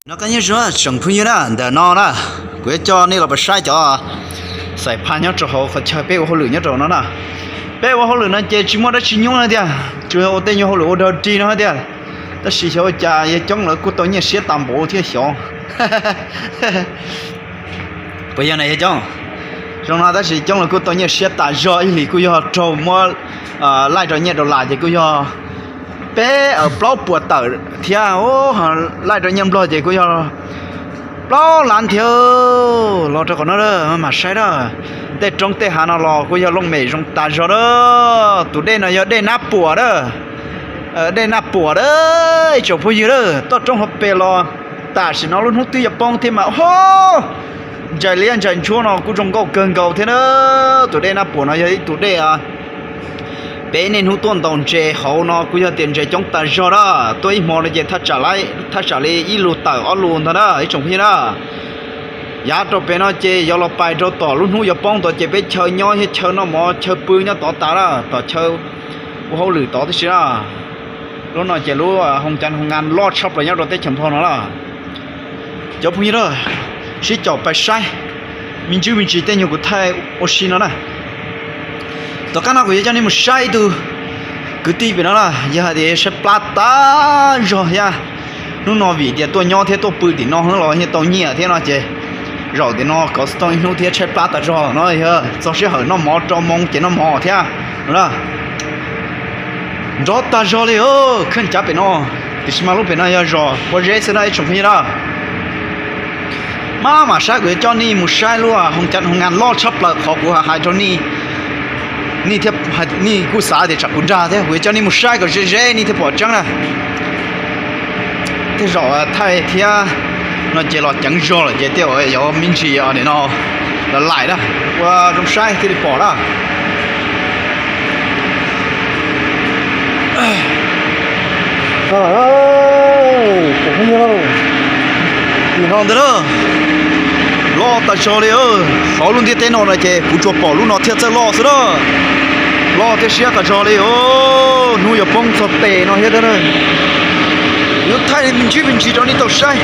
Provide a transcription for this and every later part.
No koj nyob zoo tsoom phooj ywg na, ntawm no na, kuv yuav coj nej los pab saib cov xais phaj nyob rau hauv qhov chaw peb ua hauj lwm nyob rau no na. Peb ua hauj lwm no ces tsis muaj dab tsi nyuaj na tiag, tsuas yog ua tej nyuag hauj lwm ua dog dig no tiag. Tab sis xyov ua cas yawg Coob lawv kuj tau nyiaj siab tas npaum thiab xyov. Puas yog na yawg Coob? Zoo no tab sis Coob lawv kuj tau nyiaj siab tas zog, ib hlis kuj yog raug muab laij rau nyiaj dollar ces kuj yog peb plaub puas tawm thiab, laij rau nyiaj nplog ces kuj yog plaub lab thiab. Los rau qhov no mam saib na, tej roob tej hav no los kuj yog looj mem zoo tas zog na. Tus dej no yog dej Nab Puam na, dej Nab Puam na, ib tsoom phooj ywg na. Toj roob hauv pes los tam sim no lub hnub twb yuav poob thiab mas ho ntsais liab ntsais ntsuab no kuj zoo nkauj kawg nkaus thiab na. Tus dej Nab Puam no yog ib tus dej peb niaj hnub tuaj ntaus ntses hauv no kuj yog tias ntses coob tas zog na. Tuaj ib hmo no ces thaj tsam li ib lus tawm ob lus ntag na ib tsoom phooj ywg na. Yav rau pem no ces yuav los pais rau tom lub hnub yuav poob tod ces peb chaw nyob thiab chaw noj mov chaw pw nyob tod tas na, tom chaw ua hauj lwm tod tib si na. Lub no ces lub hoo cas hoo nkas loj tshaj plaws nyob rau teb chaws Nplog no na. Cov phooj ywg na, sib caum pais saib me ntsis me ntsis tej nyuag kuv thaij ua si no na. Tom qab no kuv yuav coj nej mus saib ib tug kwv tij pem no na, yog hais tias saib plab tas zog thiab. Hnub no vim tias tuaj nyob thiab tuaj pw tim no los yeej tau nyiaj thiab no ces zaum tim no kov xov tooj ib hnub thiab tshaib plab tas zog no yog txog sij hawm noj mov rau moo ces noj mov thiab. Nrov tag zog li, kheej cav pem no, tiam sis mas lub pem no yog zos pob zeb xwb na ib tsoom phooj ywg na. Maj mam saib kuv yuav coj nej mus saib lub hoo cas hoo nkas loj tshaj plaws qhov kuv hais rau nej. Nej kuj xav tias tsam kuv dag thiab, kuv yuav coj nej mus saib kom ze ze nej thiaj pom tseeb na. Tej zaum thaij thiab no ces los ceev zog lawm ces tej zaum yuav me ntsis nim no los laim na, ua zoo saib thiaj li pom na. Tim no ntag na, loj tas zog li. Hauv lub ntiaj teb no no ces kuv tsuas pom lub no thiaj txawj loj xwb na. Loj thiab siab tas zog li os. Hnub yuav poob txog tes no thiab na. Yuav thaij me ntsis me ntsis rau nej tau saib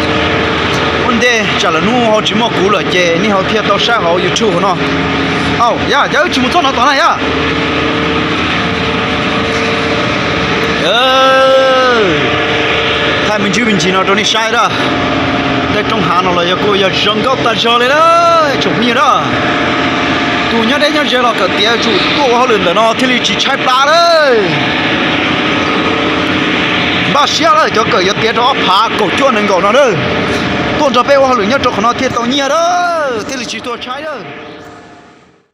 ua ntej tsam lwm hnub ho tsis muaj kuv lawm ces nej ho thiaj tau saib hauv YouTube no. Au yog, cas wb tsis mus txog no tom na yog. Thaij me ntsis me ntsis no rau nej saib na. Tej roob hav no los yog kuj yog zoo nkauj tas zog li na, tsoom phooj ywg na. Tus nyob deb nyob ze los kawm tiav yuav tsum tuaj ua hauj lwm ntawm no thiaj li tsis tshaib plab lawm. Npaj siab lawm cov kawm yuav tiav rau ob phav kaum cuaj nees nkaum no na. Tuaj nrog peb ua hauj lwm nyob rau qhov no thiaj tau nyiaj na, thiaj li tsis tuaj tshaib na.